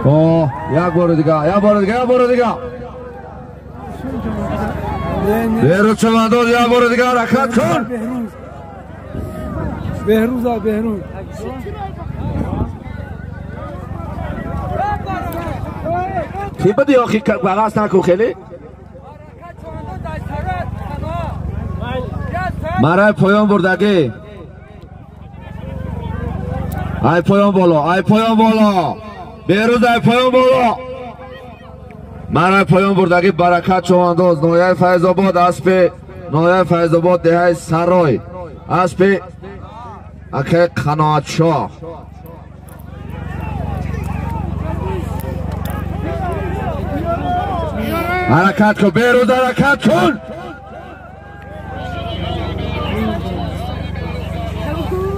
О, як бори дига, як бори дига, як бори дига. Беҳрӯз Чувандоз, як бори дига ҳаракат кун. Беҳрӯз, Беҳрӯз. Ки буди охи бағаз накун хеле? Марай поён бурдагӣ. Ай поён боло, ай поён боло. Беҳрӯз ай поён боло. Марай поён бурдагӣ Баракат Чувандоз, ноҳияи Файзобод, аспи ноҳияи Файзобод, деҳаи Сарой, аспи акаи Қаноатшоҳ. Ҳаракат кун, Беҳрӯз, ҳаракат кун.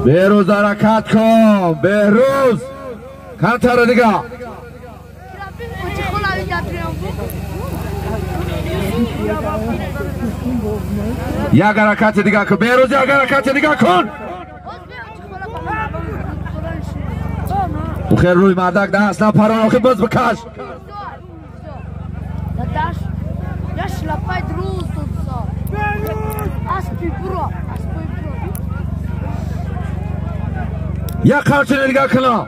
Беҳрӯз ҳаракат кун, Беҳрӯз. Камтара дига. Як ҳаракати дига кун, Беҳрӯз, як ҳаракати дига кун. Хел рӯи мардак даст напарон, охи боз бикаш. Як қамчини дига кунам.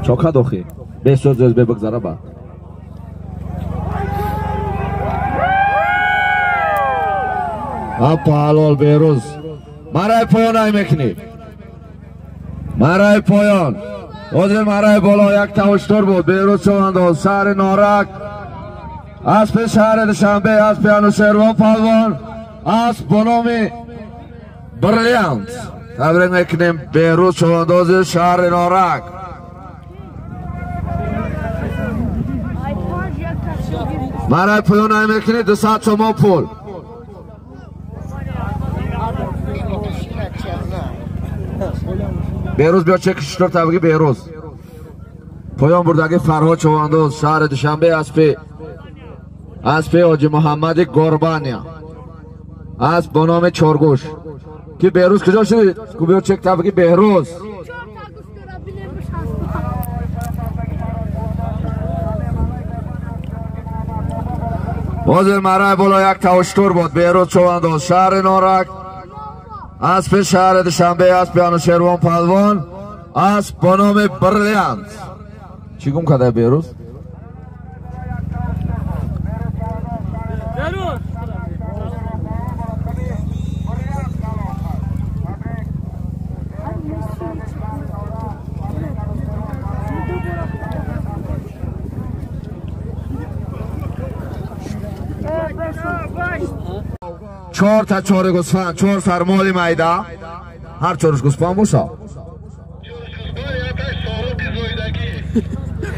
Чока дохи. Бесоз бебигзара ба. Апа ҳалол Беҳрӯз. Марай поён ай мекунӣ. Марай поён. Ҳозир марай боло як тавуштур буд. Беҳрӯз Чувандоз, шаҳри Норак. Аспи шаҳри Душанбе, аспи Анушервон Палвон, асп бо номи Бриллиант. Табрик мекунем Беҳрӯз Чувандози шаҳри Норак. Марай поён ай мекунӣ 200 сомон пул. Беҳрӯз биё чеки шутур табиги Беҳрӯз. Поён бурдаги Фарҳод Чувандоз, шаҳри Душанбе, аспи Ҳоҷи Муҳаммади Горбания. Асп бо номи Чоргӯш. Ки Беҳрӯз куҷо шуди? Ку биё чек табиги Беҳрӯз. Ҳозир марай боло як тавуштур буд. Беҳрӯз Чувандоз, шаҳри Норак, аспи шаҳри Душанбе, аспи Анушервон Палвон, асп бо номи Бриллиант. Чӣ гум карда Беҳрӯз? Чор та чори гӯсфанд, чор сар моли майда, ҳар чорш гӯсфанд боша.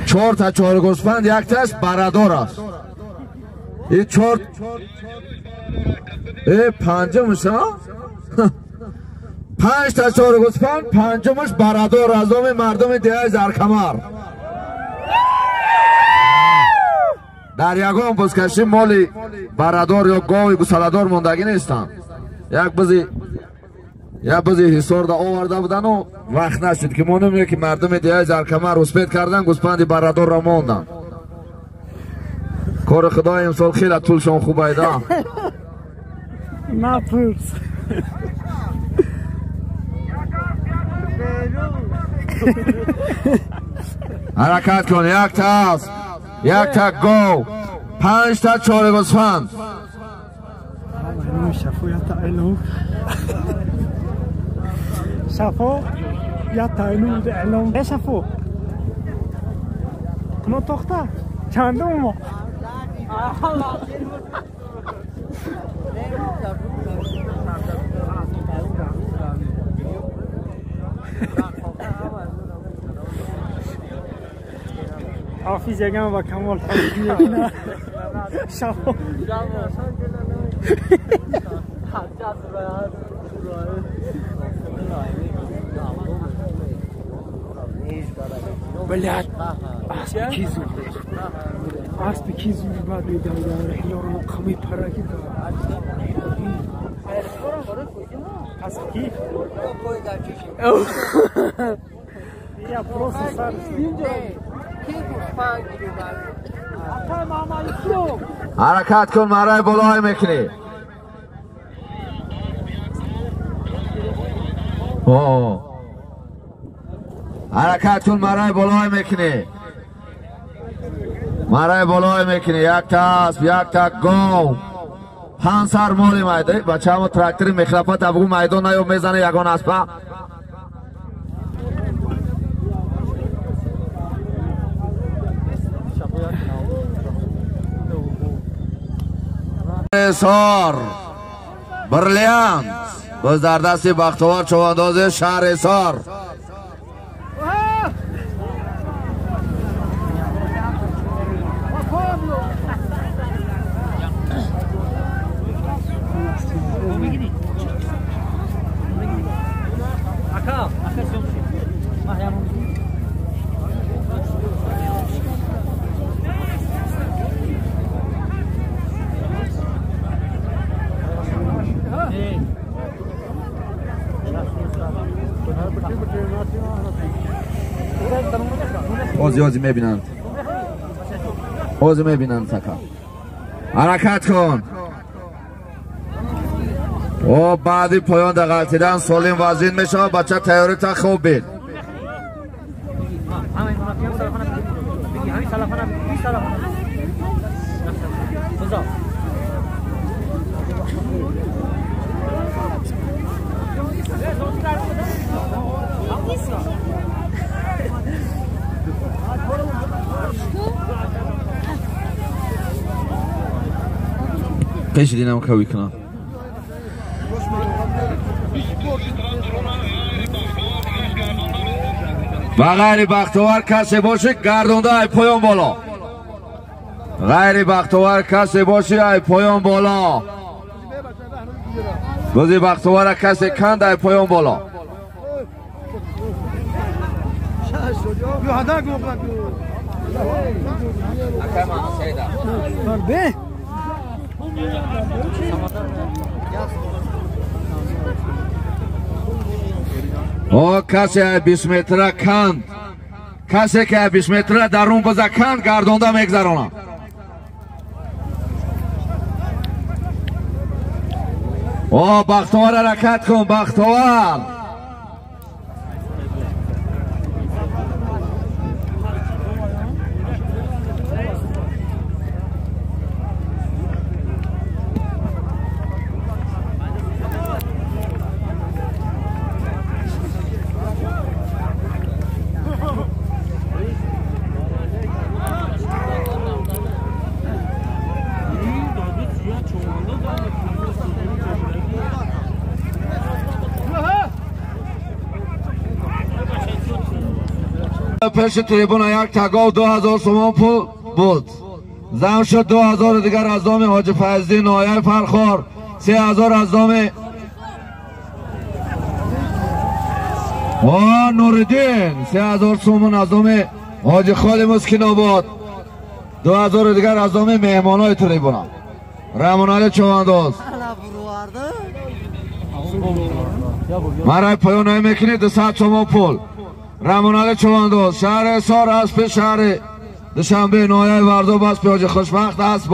Чор та чори гӯсфанд, якташ барадор аст. И чор панҷумш, панҷ та чори гӯсфанд, панҷумш барадор аз номи мардуми деҳаи Заркамар. Дар ягон бузкашӣ моли барадор ё гови гусаладор мондагӣ нестанд. Як бузи ҳисорда оварда будану вақт нашуд ки мо намеё ки мардуми деҳаи Заркамар успед кардан, гӯспанди барадорро монданд. Кори худо имсол хеле тулшон хуб айда. Напурс. Ҳаракат кун, як та асп, як та гов, панҷ та чори гӯсфанд. حافظ یگم با کمال شفا. Блядь, аспи ки зуд. Аспи ки зуд бад медавида, хилорам қами параки да. Аспи ки? Я просто сар. Ҳаракат кун, мараи болои мекунӣ. Ҳаракат кун, мараи болои мекунӣ. Мараи болои мекунӣ. Якта асп, якта гов. Панҷ сар моли майда. Бачамо трактори мехлапа табгу майдон наё мезане ягон аспа. Сор Бриллиант боз дар дасти Бахтовар човандози шаҳри Сор. Ози ози мебинанд. Ози мебинанд сака. Ҳаракат кун. О баъди поён дағалтидан солим вазин мешавад, бача тайёрита хуб бид. Пеш динам кави кунам. Ба ғайри бахтовар касе боши гардонда ай поён боло. Ғайри бахтовар касе боши ай поён боло. Бози бахтовара касе канд ай поён боло. О касе 20 метра канд, касе ки 20 метра дарун боза канд гардонда мегзаронад. О Бахтовар ҳаракат кун, Бахтовар. Пеши трибуна як тагов 2000 сомон пул буд. Зам шуд 2000 дигар аз доми Ҳоҷи Файздин ноҳияи Фархор, 3000 аз доми Нуриддин, 3000 сомон аз доми Ҳоҷи Холи Мускинобод, 2000 дигар аз доми меҳмонои трибуна. Раҳмонали Човандоз. Марай поён намекунӣ 200 сомон пул. Раҳмонали Човандоз, шаҳри Ҳисор, аспи шаҳри Душанбе, ноҳияи Варзоб, аспи Ҳоҷи Хушбахт, асп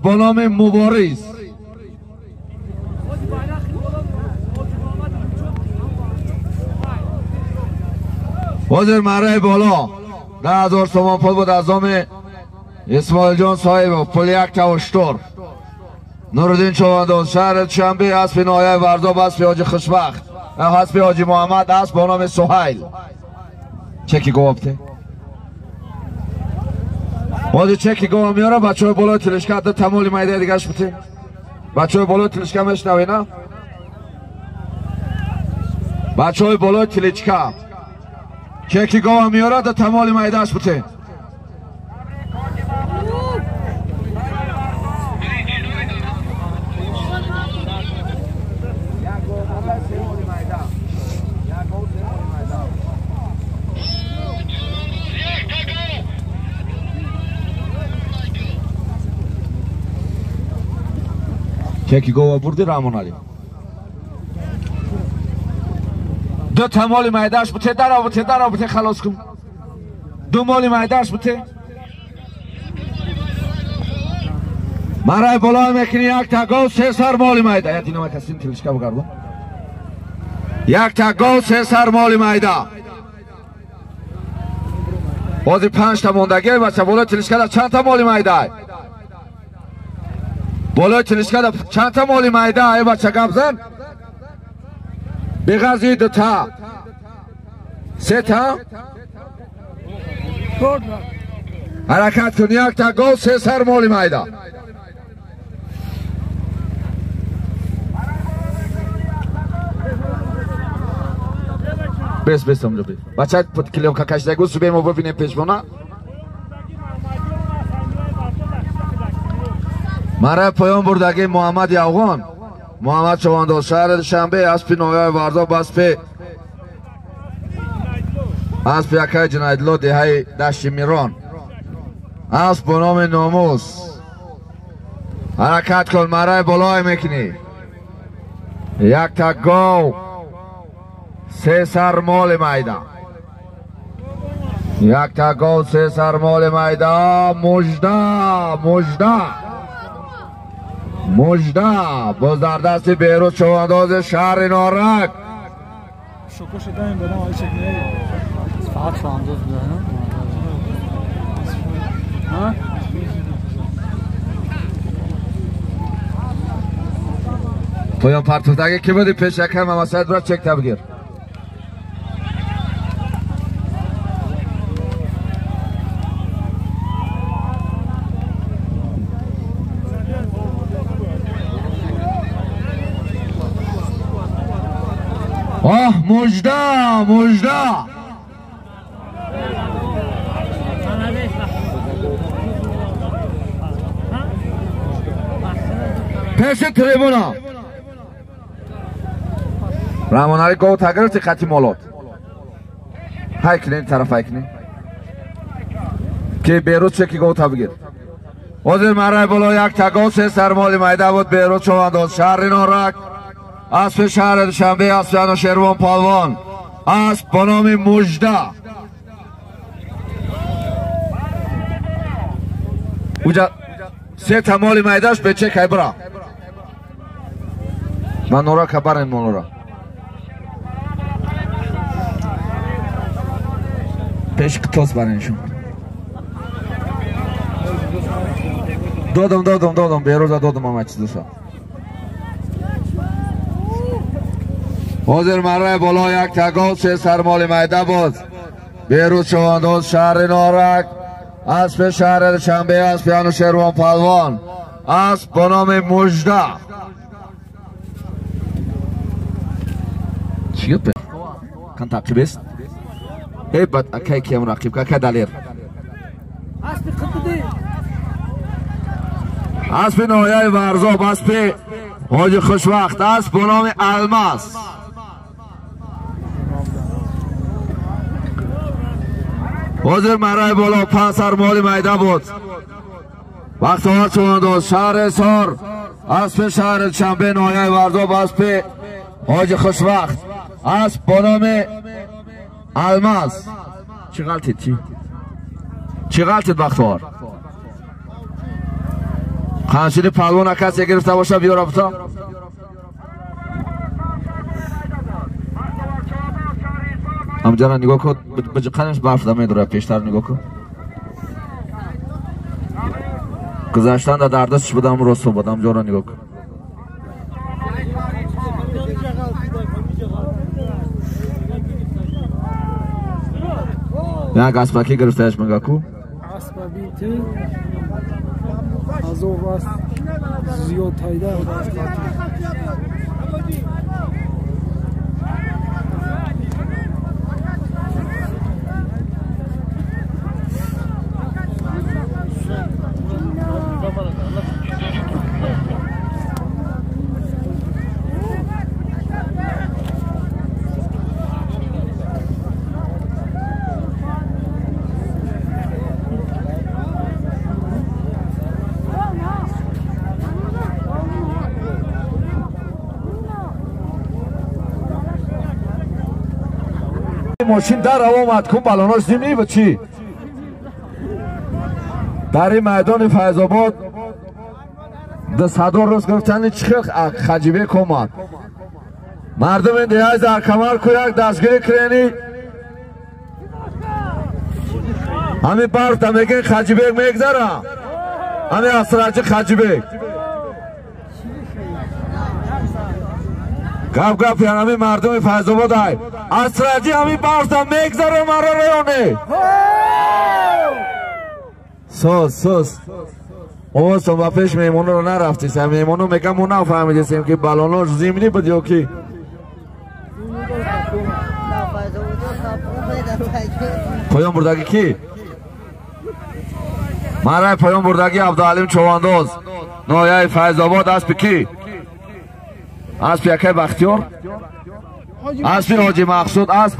бо номи Мубориз. Ҳозир мараи боло 10000 сомон пул буд аз номи Исмоилҷон Соҳибов, пули як тавуштур. Нуриддин Човандоз, шаҳри Душанбе, аспи ноҳияи Варзоб, аспи Ҳоҷи Хушбахт, аспи Ҳоҷи Муҳаммад, асп бо номи Суҳайл. Чеки гов обте. Ҳозир чеки гова меёрам, бачаҳои болои тилишка ҳатто тамоли майдаи дигаш бутем. Бачаҳои болои тилишка мешнавӣ, на? Бачаҳои болои тиличка. Чеки гова меёрад, ҳатто тамоли майдааш бутем. Чеки гова бурди Рамон Али. Ду та моли майдаш буте, дара буте, дара буте, халос кун. Ду моли майдаш буте. Марай боло мекунӣ як та гов, се сар моли майда. Я динама касин тилишка бугардо. Як та гов, се сар моли майда. Бози панҷ та мондагӣ бача, болои тилишкада чанд та моли майда? Болои тилишкада чанд та моли майда? Ай бача гап зан. Беғарзи ду та. Се та? Ҳаракат кун, як та гов, се сар моли майда. Бес, бес, амҷо бес. Бача клеёнка кашидагу субе мо бибинем пешбона. Мара поён бурдаги Муҳаммад Явғон. Муҳаммад Човандоз, шаҳри Душанбе, аспи ноҳияи Варзоб, аспи акаи Ҷунайдло, деҳаи Дашти Мирон. Асп бо номи Номус. Ҳаракат кун, мараи болое мекунӣ. Як та гов, се сар моли майда. Як та гов, се сар моли майда. Мужда, мужда, мужда. Боз дар дасти Беҳрӯз Човандози шаҳри Норак. Поён партофтаги ки буди пеш якай Мамасаид бира чекта бигир. Оҳ, мужда, мужда. Пеши трибуна. Рамон Али гов та гирифти хати молот. Ҳай кунӣ, тараф ҳай кунӣ. Ки Беҳрӯз чеки гов та бигир. Ҳозир марраи боло як та гов, се сар моли майда буд Беҳрӯз Човандоз, шаҳри Норак. Аспи шаҳри Душанбе, аспи Анушервон Палвон. Асп бо номи Мужда. Уҷа се та моли майдаш бечек ай бира. Ман Норака барем молора. Пеш қитос бареншон. Додам, додам, додам, Беҳрӯза додам ҳама чизоша. Ҳозир марраи боло як та гов, се сар моли майда буд. Беҳрӯз Човандоз, шаҳри Норак, аспи шаҳри Душанбе, аспи Анушервон Палвон. Асп бо номи Мужда. Чӣ гап? Кан тақибест? Эй бад акай киям рақиб, акай Далер. Аспи қибди. Аспи ноҳияи Варзоб, аспи ҳоҷи Хушвақт, асп бо номи Алмаз. Ҳозир марраи боло панҷ сар моли майда буд. Бахтовар Човандоз, шаҳри Ҳисор, аспи шаҳри Душанбе, ноҳияи Варзоб, аспи ҳоҷи Хушвақт, асп бо номи Алмаз. Чӣ ғалтид, чӣ? Чӣ ғалтид Бахтовар? Қамчини палвона касе гирифта боша биёра бута. Амҷана нигоҳ кун, биҷиқанаш барф намедорад, пештар нигоҳ кун. Гузаштан дар дардастш будам, рост буд, амҷора нигоҳ кун. Як аспаки гирифтааш мега ку? Аспа бити азов аст зиёд пайда. Мошин дар омад кун балонош зимни буд чӣ? Дар ин майдони Файзобод 200 рӯз гуфтани чӣ хел Хаҷибек омад. Мардуми деҳаи Заркамар ку як дастгирӣ кунени. Ҳамин барфта мегӯен Хаҷибек мегзара. Ҳамин Асраҷи Хаҷибек. Гап гап ҳамин мардуми Файзобод ай. Асраҷи ҳамин барфта мегзара маро районе. Сос сос. Овозтон ба пеш меҳмонро нарафтисем. Меҳмоно мегӯям мо нафаҳмидисем ки балонош зимнӣ буд ё ки. Поён бурдагӣ кӣ? Марай поён бурдагӣ Абдуалим Човандоз. Ноҳияи Файзобод аспи кӣ? Аспи якай Бахтиёр? Аспи Ҳоҷи Мақсуд, асп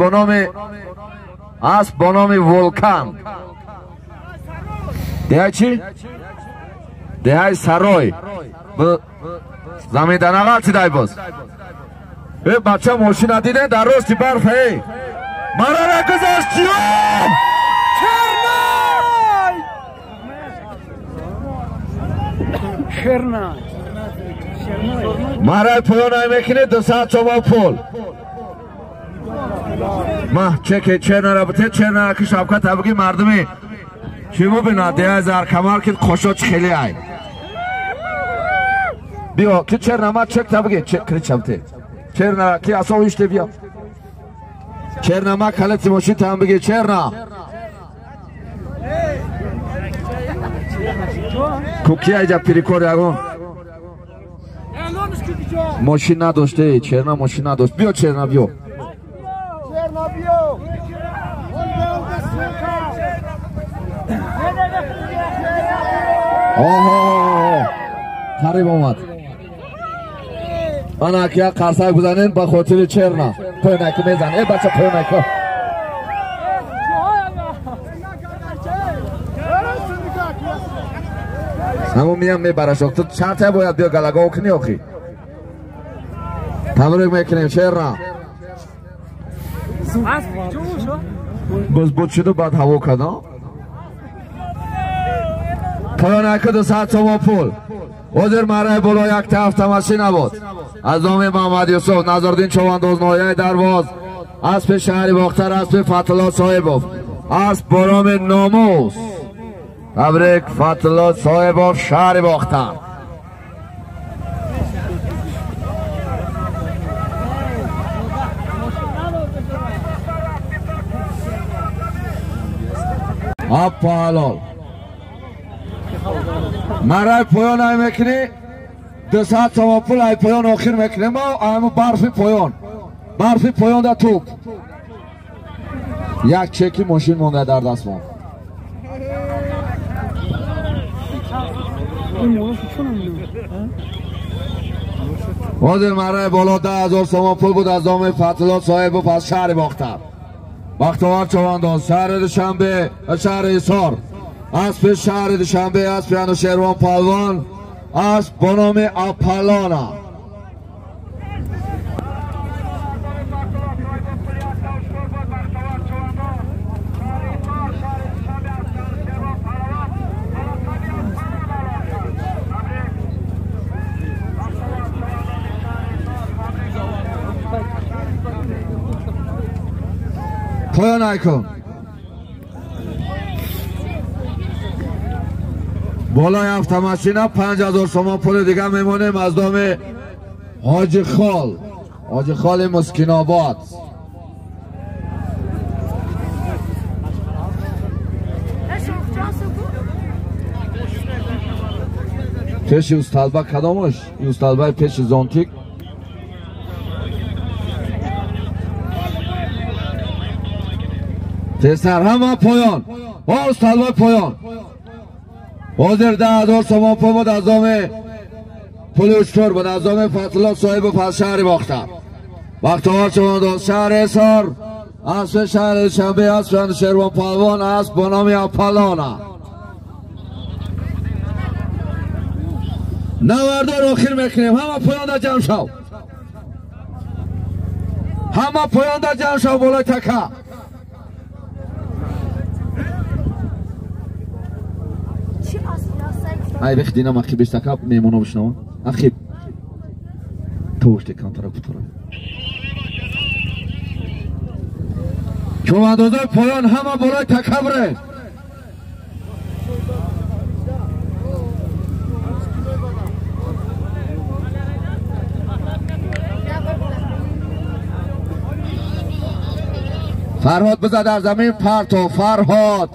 бо номи Вулкан. Деҳаи чӣ? Деҳаи Сарой. Замин данағалтидай боз. Э бача мошина диден дар рости барф эй. Марара гузашт чиём! Чернай! Чернай. Марай поён ай мекунед 200 сомон пул. Ма чеке чернара бите чернара ки шавкат табиги мардуми чӣ мубинад деҳаи Заркамар ки қошоч хеле ай. Биё ки чернама чек табиги чек кричамте. Чернара ки асо иште биё. Чернама калети мошин там биги черна. Куки айҷа перекор ягон. Мошин надоште, черна мошин надошт. Биё черна биё. Черна биё. Оҳо, қариб омад. Ана ки як қарсак бизанем ба хотири черна. Поёнаки мезан. Э бача поёнаки. Ҳамон миям мебараш. Ту чанд бояд биё галагоҳ кунӣ охи. Табрик мекунем черна. Боз буд шуду баъд ҳаво кард. Поёнаки 200 сомон пул. Ҳозир марраи боло якта автомашина буд. Аз номи Муҳаммад Юсуф, Назруддин Човандоз, ноҳияи Дарвоз, аспи шаҳри Бохтар, аспи Фатулло Соҳибов, асп бо номи Номус. Табрик Фатулло Соҳибов, шаҳри Бохтар. Аппа ҳалол. Марраи поён ай мекунӣ 200 сомон пул ай поён охир мекунем. Ама барфи поён. Барфи поён да туп. Як чеки мошин монда дар дастмон. Ҳозир марраи боло 10000 сомон пул буд аз номи Фатулло Соҳибов аз шаҳри Бохтар. Бахтовар Човандоз, шаҳри Душанбе, шаҳри Ҳисор. Аспи шаҳри Душанбе, аспи Анушервон Палвон, асп бо номи Аполлона. Поён айкун. Болои автомашина 5000 сомон пули дига мемонем аз номи Ҳоҷи Хол, Ҳоҷи Холи Мускинобод. Пеши усталба кадомаш? Усталбаи пеши зонтик. Тезтар ҳама поён. Усталбаи поён. Ҳозир 10000 сомон пул буд аз номи пули учтур буд аз номи Фатулло Соҳибов аз шаҳри Бохтар. Бахтовар Човандоз, шаҳри Ҳисор, аспи шаҳри Душанбе, аспи Анушервон Палвон, асп бо номи Аполлона. Навардор охир мекунем. Ҳама поёнда ҷамъ шав. Ҳама поёнда ҷамъ шав болои така. Ай бех динам ахи бестака меҳмоно бишнаванд. Ахи товуште камтара кутора. Чӯбандозои поён ҳама болои такабре. Фарҳод бизад дар замин парто. Фарҳод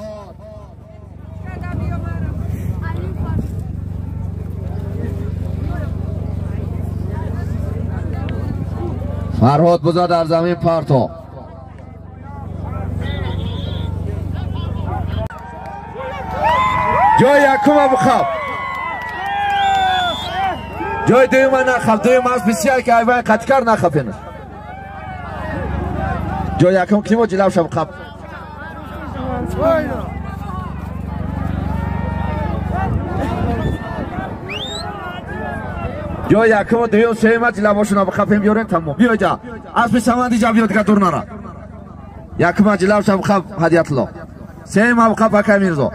Фарҳод бизад дар замин парто. Ҷои якума бихаб, ҷои дуюма нахаб. Дуюм аст бисёр ки айвани қатикар нахаб. Ҷои якум кимо ҷилавша бихаб. Ҷои якум, дуюм, сеюма ҷилавошона бихабем, биёрем тамом. Биё ҷа аспи саманди ҷа биё, дига дур нара. Якума ҷилавша бихаб Ҳадиятулло, сеюма бихаб Акай Мирзо.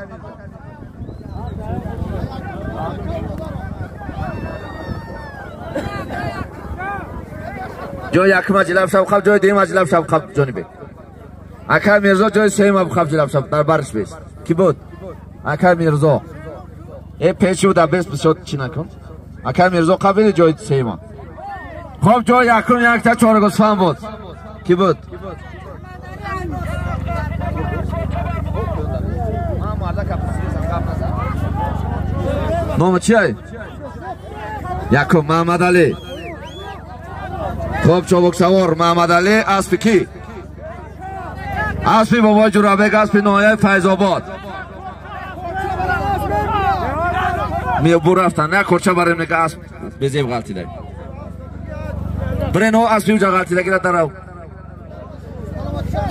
Ҷои якума ҷилавша бихаб, ҷои дуюма ҷилавша бихаб Ҷонибек. Акай Мирзо ҷои сеюма бихаб ҷилавша дар барш бес. Ки буд? Акай Мирзо. Э пеши уда бес бисёр чӣ накун. Акай Мирзо қабили ҷои сеюма. Хоб ҷои якум якта чоргӯсфанд буд. Ки буд? Номи чиай? Якум Маҳаммадалӣ. Хоб чобуксавор Маҳаммадалӣ аспи ки? Аспи бобои Ҷурабек, аспи ноҳияи Файзобод. Мебур рафтан, як корча барем нега асп безеб ғалтида. Бирен о аспи уҷа ғалтида гира дарав.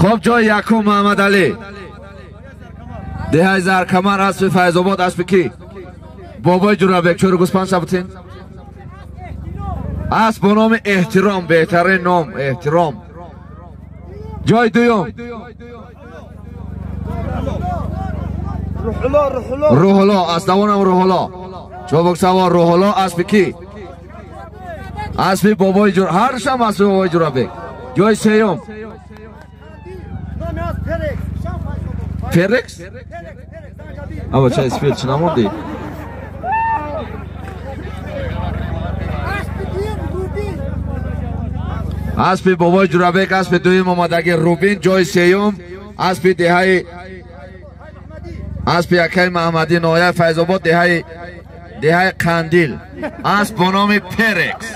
Хоб ҷои якум Маҳаммадалӣ. Деҳаи Заркамар, аспи Файзобод, аспи ки? Бобои Ҷурабек. Чору гӯспанд шабутин. Асп бо номи Эҳтиром, беҳтарин ном Эҳтиром. Ҷои дуюм Рӯҳулло, аславонам Рӯҳулло. Чобуксавор Рӯҳулло, аспи ки? Аспи бобои Ҷур, ҳаршам аспи бобои Ҷурабек. Ҷои сеюм Ферекс? Аба чай спил чӣ намондӣ? Аспи бобои Ҷурабек, аспи дуюм омадаги Рубин. Ҷои сеюм аспи деҳаи аспи Акаи Маҳаммадӣ, ноҳияи Файзобод, деҳаи Қандил, асп бо номи Перекс.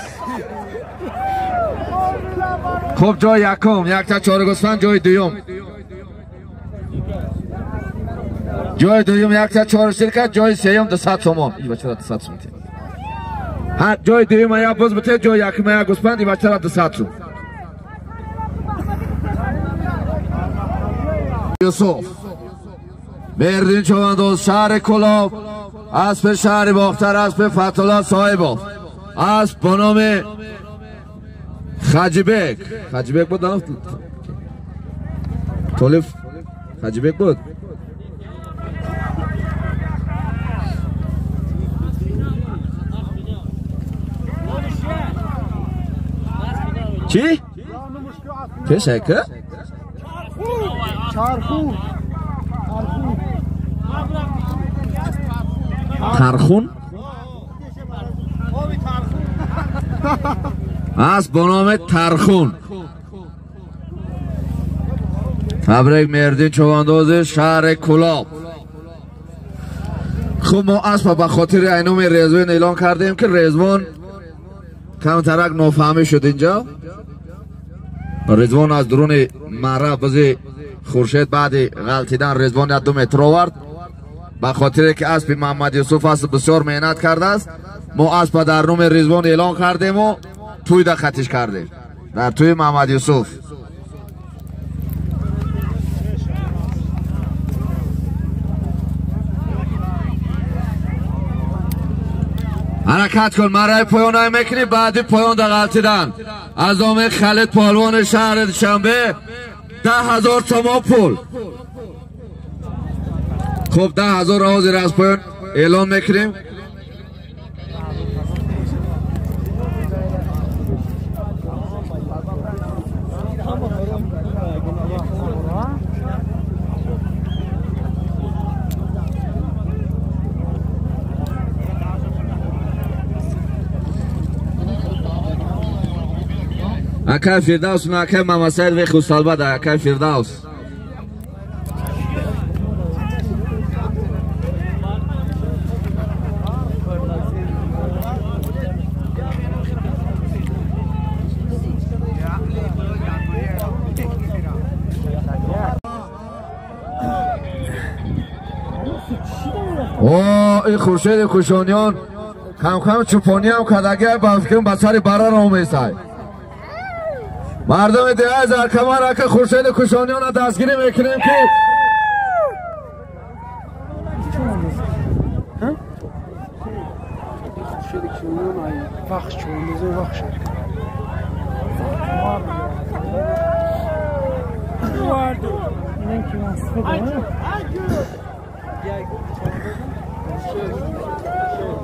Хуб ҷои якум якта чоргӯсфанд, ҷои дуюм якта чорширка, ҷои сеюм 200 сомон. И бачара 200 сом. Ҳар ҷои дуюма як боз бите, ҷои якума як гӯсфанд, и бачара 200 сом. Юсуф Бердин чӯбандоз, шаҳри Кӯлоб, аспи шаҳри Бохтар, аспи Фатулло Соҳибов, асп бо номи Хаҷибек. Хаҷибек буд? Толиб Хаҷибек буд? Чӣ? Пешака? Тархун? Асп бо номи Тархун. Табрик Меҳриддин чӯбандози шаҳри Кӯлоб. Хуб мо аспа ба хотири айноми Резвон эълон кардем ки Резвон камтарак нофаҳмӣ шуд инҷо. Резвон аз дуруни маъра бизи Хуршед баъди ғалтидан Резвон як 2 метр овард. Ба хотире ки аспи Муҳаммад Юсуф аст, бисёр меҳнат кардааст, мо аспа дар номи Резвон эълон кардему тӯйда хатиш кардем дар тӯи Муҳаммад Юсуф. Ҳаракат кун, мараи поёнай мекунӣ, баъди поён да ғалтидан. Аз номи Халид Полвони шаҳри Душанбе 10 000 сомон пул. Хуб 10 000 ҳозир аз поён эълон мекунем. Акай Фирдавс на акай Мамасаид ве хусалбада акай Фирдавс. О, ин Хуршеди Кушониён кам-кам чӯпониам кардагиай, ба фикрам ба сари бара ромесай. Мардуми деҳаи Заркамар ака Хуршеди Кушониёнро дастгирӣ мекунем ки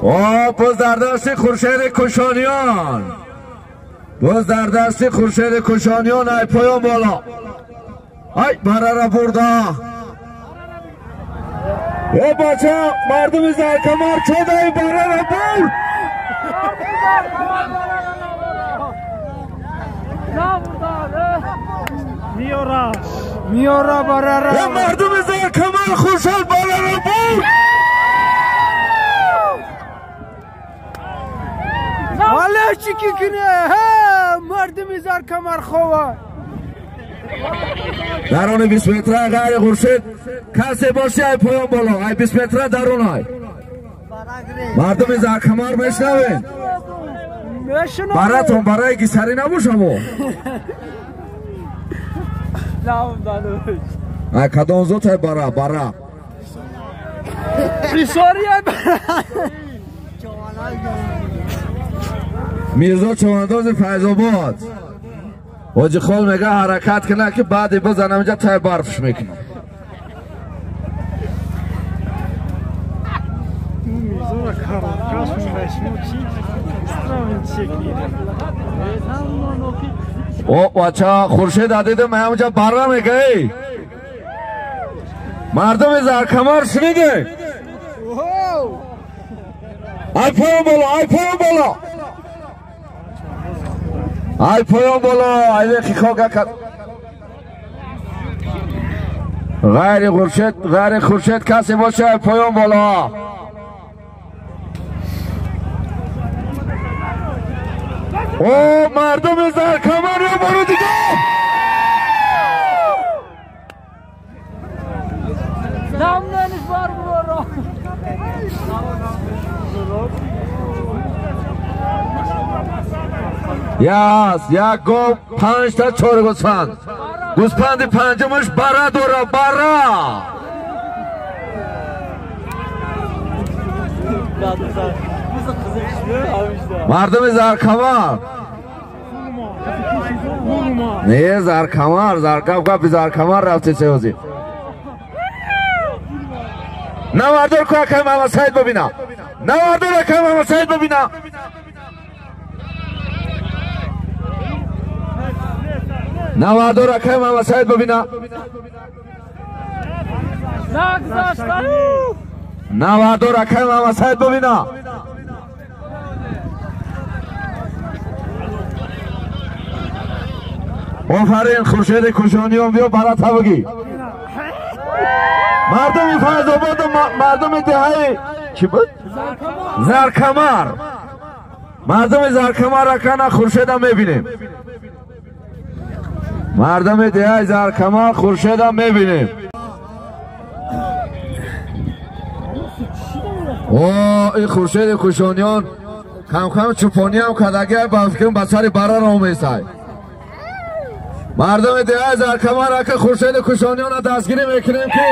о боз дар дасти Хуршеди Кушониён, боз дар дасти Хуршеди Кушониён ай поён боло, ай барара бурда. О бача, мардуми Заркамар чодаи барара бурд. Миёра барара. О мардуми Заркамар Хуршед барара бурд. ҳала чӣ ки куне? Мардуми Заркамар хова. Дарони 20 метра ғайри Хуршед касе боши ай поён боло, ай 20 метра дарун ай. Мардуми Заркамар мешнавед? Баратон барои гисарӣ набошамо. Ай кадом зот ай бара, бара. Ҳисори ай бара. Мирзо Човандози Файзобод. Ҳоҷи хол мега ҳаракат кунад ки баъди бизанам инҷа тай барфш мекунам. О бача, Хуршед дидам ҳаминҷа бара мега эй. Мардуми Заркамар шунидем? Ай поён боло, ай поён боло. Ай поён боло, ай вехи хога ғайри Хуршед, ғайри Хуршед касе боше ай поён боло. О мардуми Заркамар я боро дига. Яс, як гов, панҷ та чор гӯсфанд. Гӯсфанди панҷумаш бара дора, бара. Мардуми Заркамар. Не, Заркамар, Заркам гапи Заркамар рафти сеози. Навардор ку акай Мамасаид бибина. Навардор акай Мамасаид бибина. Навардор акай Мамасаид бибина. Навардор акай Мамасаид бибина. Офарин Хуршеди Кушониён, биё барата бигӣ. Мардуми Файзободу мардуми деҳаи чӣ буд? Заркамар. Мардуми Заркамар акана Хуршеда мебинем. Мардуми деҳаи Заркамар Хуршеда мебинем. О, ин Хуршеди Кушониён кам-кам чӯпониам кардагиай, ба фикрам ба сари бара ромесай. Мардуми деҳаи Заркамар ака Хуршеди Кушониёнро дастгирӣ мекунем ки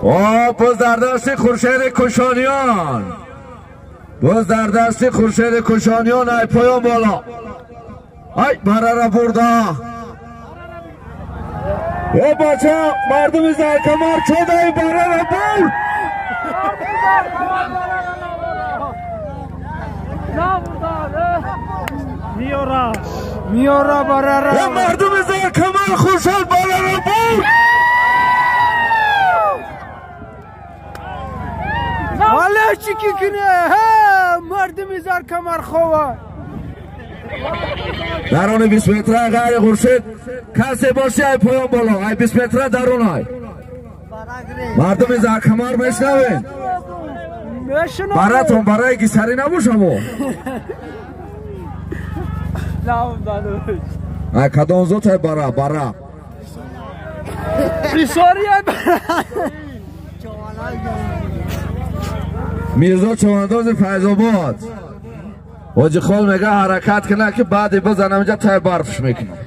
о боз дар дасти Хуршеди Кушониён, боз дар дасти Хуршеди Кушониён ай поён боло, ай барара бурда. О бача, мардуми Заркамар чодаи барара бурд. میاره برره مردم زرکمر خوشحال بالا رو بود. حالا چی کی کنه مردم زرکمر خواه درون 20 متره غیر خورشید کسی باشه ای پایان بالا ای 20 متره درون ای مردم زرکمر میشنوین براتون برای گیسری نباشم و ای کدام زود ای برا برا میرزا چوانداز فیض‌آباد حاجی خال میگه حرکت کنه که بعدی بزنم اینجا تای برفش میکنم.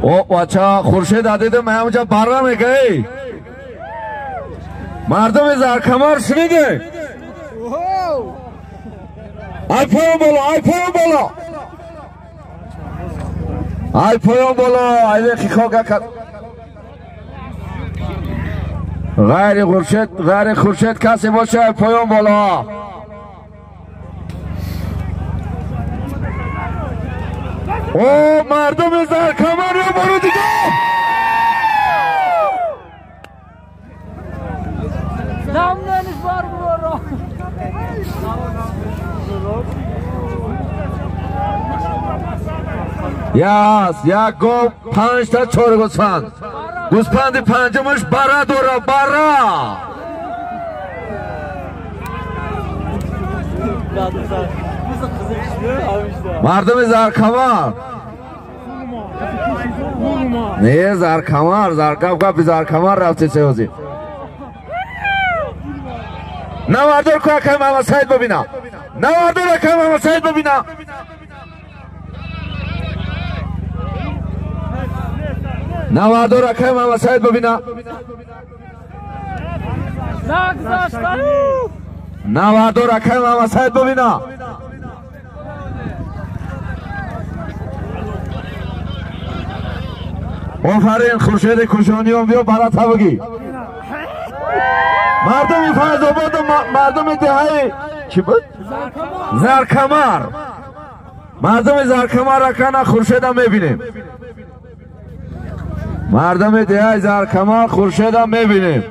او بچه خورشید دیدم همونجا بره میگه مردم زرکمر شنیده ای پایان بالا ای پایان بالا ای پایان بالا ای خیخا کرد غیر خورشید غیر خورشید کسی باشه ای پایان بالا. او مردم زرکمر یا برو دیگه یاس یک گو 5 تا 4 گوسفند گوسفند پنجمش برا داره برا مردم زرکمر نه زرکمر زرکم زرکمر رفته سیوزی نواردور که اکای محمد سعید ببینم نواردور اکای محمد سعید ببینم نواردور اکای محمد سعید ببینم نواردور اکای محمد سعید ببینم. آفرین خورشید کشانیان بیا برات بگی مردم فیض‌آباد و مردم دهه چی بود؟ زرکمر مردم زرکمر رکنه خورشید هم میبینیم مردم دهه زرکمر خورشید هم میبینیم.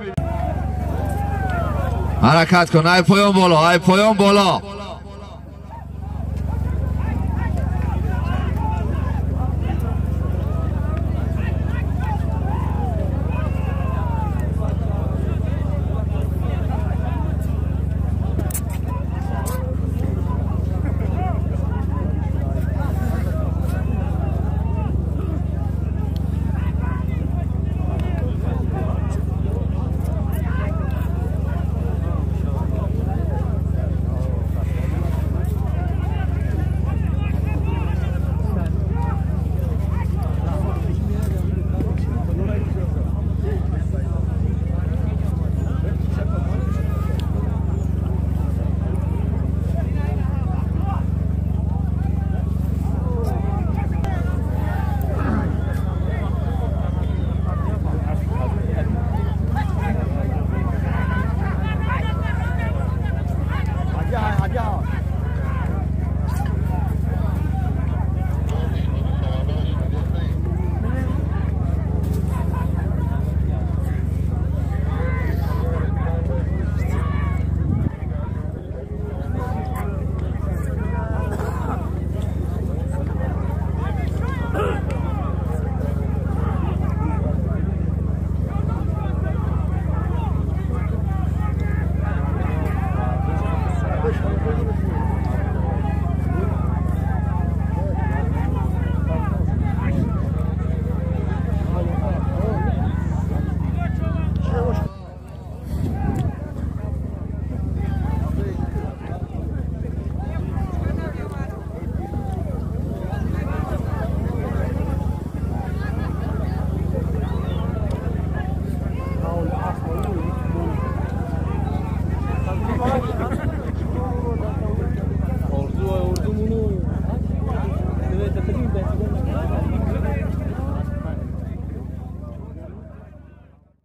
حرکت کن ای پایان بالا ای پایان بالا